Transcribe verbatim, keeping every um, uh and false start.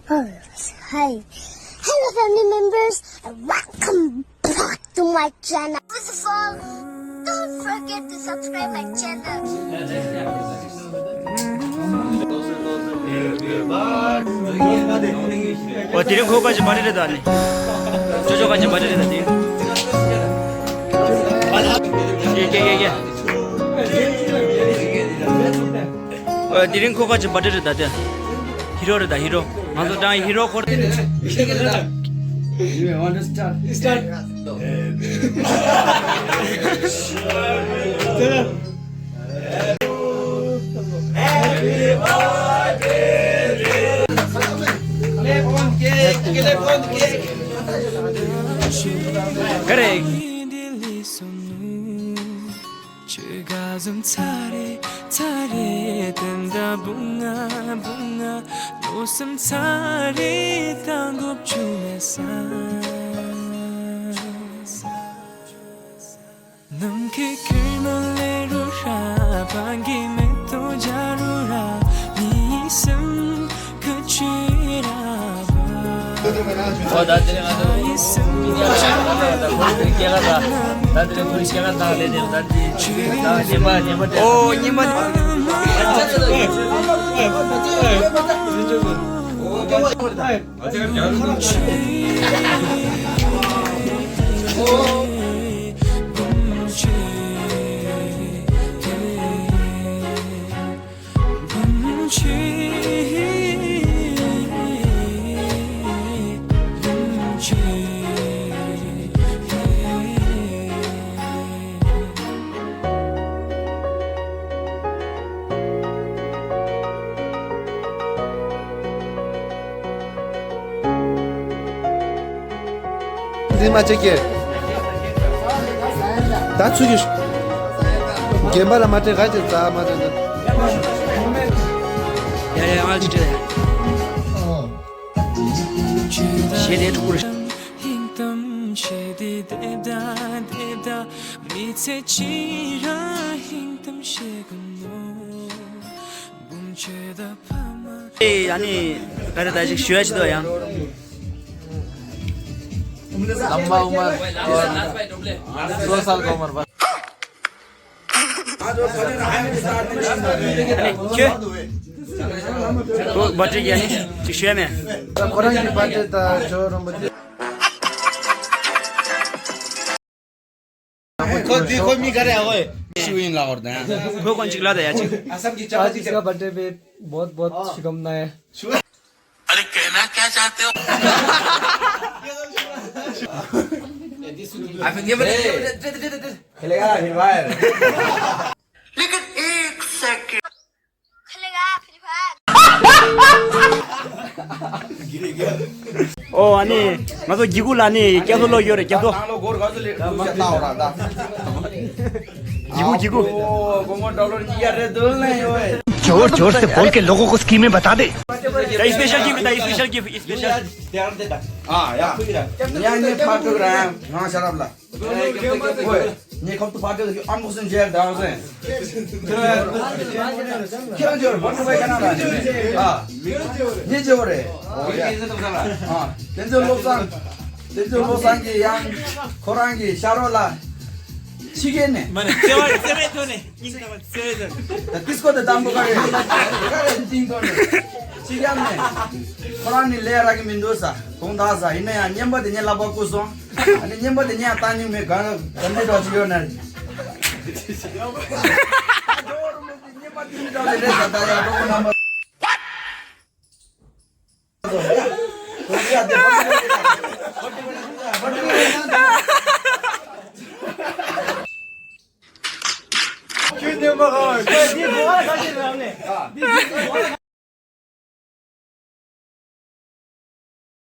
Hi. Hello, family members, and welcome back to my channel. First of all, don't forget to subscribe my channel. ཨོ། དེ་རིང་ཁོ་ཁ་ཅིག་མ་རེད་རེད་ད་ནི། ཅོ་ཅོ་ཁ་ཅིག་མ་རེད་རེད་ད་དེ། ཡེ་ཡེ་ཡེ་ཡེ། ཨོ། དེ་རིང་ཁོ་ཁ་ཅིག་མ་རེད་རེད་ད་དེ། ཧི་རོ་རེད་ད་ཧི་རོ། ང་ཚོ་དང་ཧི་རོ་ཁོ། You understand? Start. Correct. ཁྱོད་ག་ཟམ་ཚ་རེ་ཚ་རེ་དན་ད་བུང་ང་བུང་ང་ནོ་སམ་ཚ་རེ་ད་གོ་བཅུ་མེ་ས། ནམ་ཁའི་ཁེར་མ་ལེ་རུ་ར་བང་གི་མེ་ཏོ་ཇ་རུ་ར་མི་སམ་ཁ་ཆུ་ར་བ། ཨོ། ད་དེ་ང་ཚོ་མི་ཉག་ཆགས་ད་ཁོ་རེ་སྐྱེ་ག་ད། ད་དེ་ཁོ་རེ་སྐྱེ་ག་ད་ལེ་དེ་ད་དེ་ད་ཉི་མ་ཉི་མ་དེ། ཨོ། ཉི་མ། འདི་མ་བྱེད་ཀྱི། ད་ཚུར་གྱི། རྒན་པ་ལ་མ་སྤྲད། ག་ཅིག་རྩ་མ་སྤྲད་ད། ཡ་ཡ། ང་ཅིག་སྤྲད་ཡ། ཞེ་དེ་ཕྲུ་གུ་རེད། ཨེ། ཨ་ནི་ག་རེ་ད་ཅིག་ཞུ་ཡ་ཅིག་འདུག་ཡང་། लंबा उम्र और दो साल का उम्र बस। ཁྱོད། ཁོ་བར་ཐི་ཌེ་ཡ་ནི་ཅིག་ཞུ་ཡ་མེད། ཁོ་རང་གི་བར་ཐི་ཌེ་ད་ཇོ་རོང་པོ་དེ། ཁོ་དེ་ཁོ་མི་ག་རེ་ཨ་ཝེ་ཤི་ཝིན་ལ་བར་དང་། ཁོ་གོན་ཅིག་ལ་ད་ཡ་ཅིག། आज इसका बर्थडे पे बहुत बहुत शुभकामनाएं। अरे कहना क्या चाहते हो? खेलेगा फिर बाहर। लेकिन एक सेकंड। खेलेगा फ्री फायर। ཨོ། ཨ་ནི་ང་ཚོ་གི་གུ་ལ་ནི་སྐྱ་ཐོ་ལོ་ཡོད་རེད། སྐྱ་ཐོ། གི་གུ་གི་གུ། जोर जोर से बोल के लोगों को स्कीमें बता दे। ད་ཡི་སི་པེ་ཤལ་གི་ཕུད། ད་ཡི་སི་པེ་ཤལ་གི་ཕུད། ད་ཡི་སི་པེ་ཤལ་གི་ཕུད། ཡི་སི་པེ་ཤལ། ཨ་ཡ། ཉ་ཉེ་ཕ་ཀྲུག་ར་ཧང་ཤ་རབ་ལ། ངས་ཁོང་དུ་ཕར་སྤྲོད་དུ་ཨམ་སྲུང་བྱས་དང་ཟེར། ཁྱེད་རང་ཚོར་བོ་ཊི་ཕའི་ཁ་ན་ར། ཨ། ཉེ་ཆེ་བོ་རེད། ཨ། དེ་ཚོ་བློ་བཟང་། དེ་ཚོ་བློ་བཟང་གི་ཡང་ཁོ་རང་གི་ཤ་རོགས་ལ་ཕྱི་རྒྱལ་ནས། མ་ནས་བརྩེ་བ་བརྩེ་བའི་ཐོག་ནས་སྙིང་ཐག་པ་བརྩེ་བའི་ཐོག་ནས། ད་ཏིས་ཀོ་དེ་དང་པོ་ག་རེ་ག་རེ་སྙིང་ཐོག་ནས་ཕྱི་རྒྱལ་ནས། ཁོ་རང་ནི་ལས་རག་གི་མི་འདུག་ས་དགོངས་དག་ས། ཡིན་ན་ཡང་རྔན་པ་དེ་ངའི་ལག་པ་བརྐུས་སོང་། ཨ་ནི་རྔན་པ་དེ་ངས་བཏང་མྱོང་མེད། ག་ག་འདྲ་འདྲ་ཅིག་ཡོད་ན། རྔན་པ་དེ་འདྲ་ཅིག་རེད་ད། ད་ཡང་གྲོགས་པོ་རྣམ་པ། ཁྱོད་རྔན་པ་ག་བ། ཁྱོད་འདི་གོ་བ་ག་ཅིག་རང་ནས།